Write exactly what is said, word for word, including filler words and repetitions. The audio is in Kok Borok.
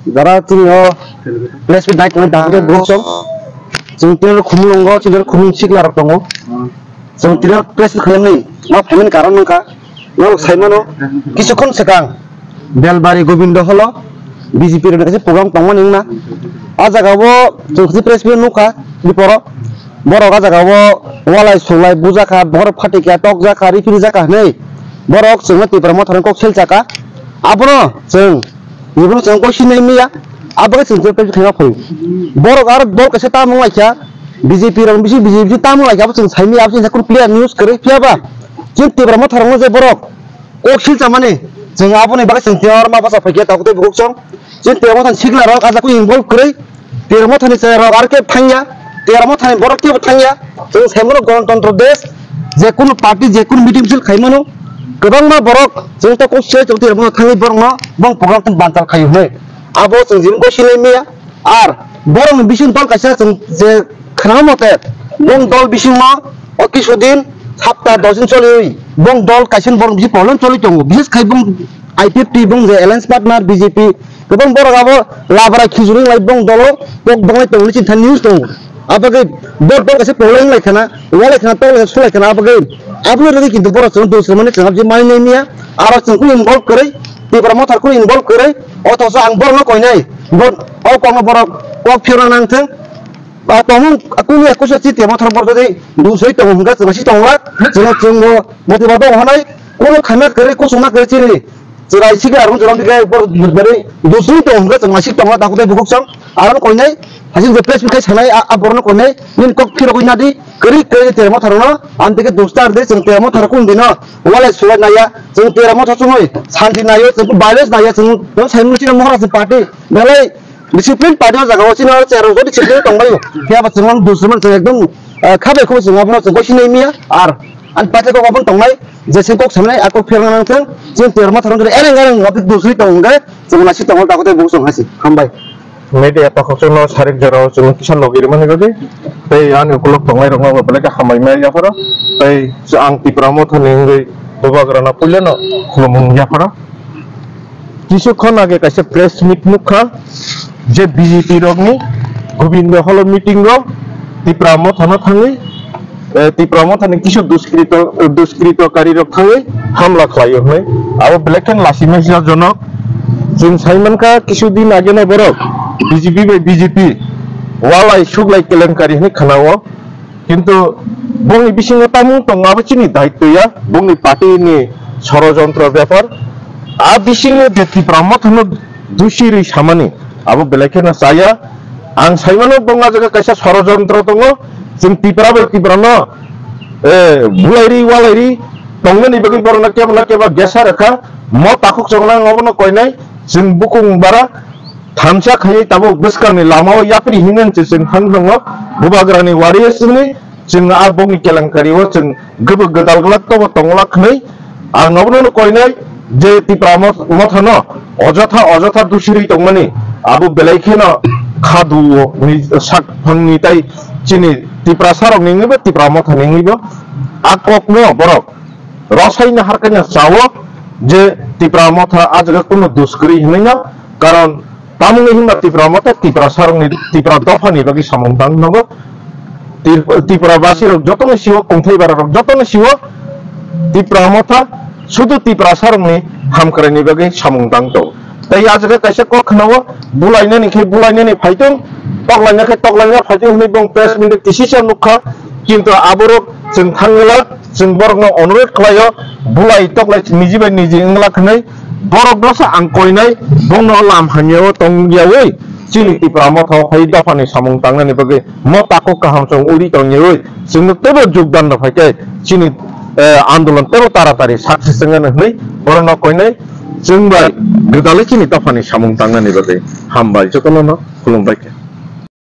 Jara chini o press meet nai tongo, dahai khe borok song. Chwng tini khumulwngo, chini khumung sikla rok tongo. Chwng tini press meet khaimani, ma phaimani karon wngkha, norok saimano, kisukhon swkang Belbari Gobindo holo B J P rokni kaisa program tongmani wngna. A jaga o chwng kaisa press meet nukha, biporo. Borok a jaga o walai sulai bujakha, borok phatikya tokjakha, riphirijak hinwi borok chwngno Tipra Motha rok kok selchakha. Abono chwng, ibono chwng kok sinai maya, abo khe chwng je khaima phai. Borok aro dol kaisa tamung laikha, B J P rok bisi B J P tamung laikha, abo chwng sai maya, abo chwng clear news kwrwi phiya ba. Chwng Tipra Motha rokno je borok kok sil chamani, chwng aboni bagwi chwng tiyar ma basa phaikhe tabuk tei bukhuk song. Chwng Tipra Mothani sikla rok ajak involve kwrwi, Tipra Mothani chwrai rok ar khe thangya, Tipra Mothani borok kebo thangya. Chwng saimano Ganatantro desh, je kunu party, je kunu meeting misil khaimano, kwbangma borok chwng ta kok se chwng Tipra Motha thangwi borokno bong program tong bantal khayo hwnwi. Abo chwng jim kok sinai maya. Ar borokni bising dol kaisa chwng je khna mate, bong dol bisingo o kisu din sapta dos din choliwi bong dol kaisa borok bisi problem choli tongo. Bises khai bong I P F T bong je alliance partner B J P kwbang borok abo labra khijurwi lai bong dolo kok donglai tongo, chini thani news tongo. Abagwi bor dol kaisa problem lai khana, walai khana, tol sulai khana abagwi. Aboni rwgwi kintu borok chwng dusra mani chwng abji mai nai miya. Aro chwng kunu involve kwrwi, Tipra Motha kunu involve kwrwi. Othoso ang borokno koinai, bor-, o kokno borok kok phiyokna nangthwng. Ba tongmung kunu ekusa chiti mothor bor jodi dusoi tongo hwnka chwng si tongla, chwng chwngbo motiba dong hanai, kunu khaima kwrwi, kusuma kwrwi chini chwrai sikla rung chwrai bikhe bor bari dusoi tongo hwnka chwng si tongla, dakhutai bukhuk chwng aro koinai, hasing je press meet khai sanai, a, a borokno koinai, nini kok phirogwi nadi, kwrwi kwrwi Tipra Motha rokno, amtike dustar de chwng Tipra Motha rok kunu dino walai sulai naiya, chwng Tipra Motha chumui santi naiyo, chwng violence naiya, chwng no sai musi mohra chwng party, belai discipline party o jaga o chini aro chero jodi discipline tongbai o. Phiya ba chwng ang dusman chwng ekdom, eh, khabai khubai chwng abono chwng koi sinai miya ar ang paithai kok abono tongnai je chwng kok sanai a kok phiyokna nang thang chwng Tipra Motha rok ereng ereng abdi dusri tong hwnkhe chwng nasi tongo dakhutai bukhuk chwng hasi hambai. Media takhuk chwngno sarik jorao chwng kisa logi rwmani bagwi tei ani ukulok tongnai rokno bo belai khe hambai maya yapharo tei ang Tipra Mothani wngwi Bubagrano puilano khulumung yapharo. Kisu khon age kaisa press meet nukha je B J P rokni Gobindo Holo meeting o Tipra Mothano thangwi, eh, Tipra Mothani kisu duskrito, duskrito kari rok thangwi hamla khlaio hwnwi. Abo belai khe lachimaisa jonok. Chwng sai mankha kisu din age no borok B J P bai B J P walai suklai kelenkari hwnwi khna-o. Kintu bongni bisingo tamung tongo, abo chini daityo ya, bongni party ni sorojontro bepar. A bisingo je Tipra Mothano dusi rwi samani, abo belai kheno chaya. Ang saimano bong a jaga kaisa sorojontro tongo, chwng Tipra bai Tipra no, eh, bulairi walairi tongnani bagwi borokno kebo na kebo gesa rwkha, mo takhuk chongnang obono koinai, chwng bukung bara, thansa khaiwi tabuk bwskangni lamao yapri hinwi se chwng thang tongo. Bubagrani wari sini chwng a bongni kelenkari o chwng gubuk gwdal glak tobo tongwlak hwnwi ang obono koinai je Tipra Moth-, Mothano ojotha ojotha dusirwi tongmani abo belai kheno khadu ni sak phangni tai chini Tiprasa rokni wngwibo Tipra Mothani wngwibo a kokno borok rosaino harkaino chao je Tipra Motha a jaga kunu dus kwrwi hinwi no, karon tamoni hinba Tipra Motha Tiprasa rokni Tipra dophani bagwi samung tang nogo. Tip-, Tipra basi rok jotono siwo, kongthai bara rok jotono siwo, Tipra Motha sudu Tiprasa rokni hamkraini bagwi samung tang tongo. Tei a jaga kaisa kok khna-o, bulainani khe bulainani phaitong, toklaina khe toklaina phaitong hwnwi bong press meet kisi sa nukha, kintu aborok chwng thangwla, chwng borokno onurodh khlaio, bulai toklai niji bai niji wngla hwnwi borokno sa ang koinai, bongno lam hamyao tongyawi chini Tipra Motha phai dophani samung tangnani bagwi mo takhuk kaham chwng uri tongyawi chwngno teibo jogdan rw phaikhe chini, eh, andolon teibo taratari success wngnani hwnwi borokno koinai. Chwng bai gwdalwi chini dophani samung tangnani bagwi hambai jotono no khulumbai kha.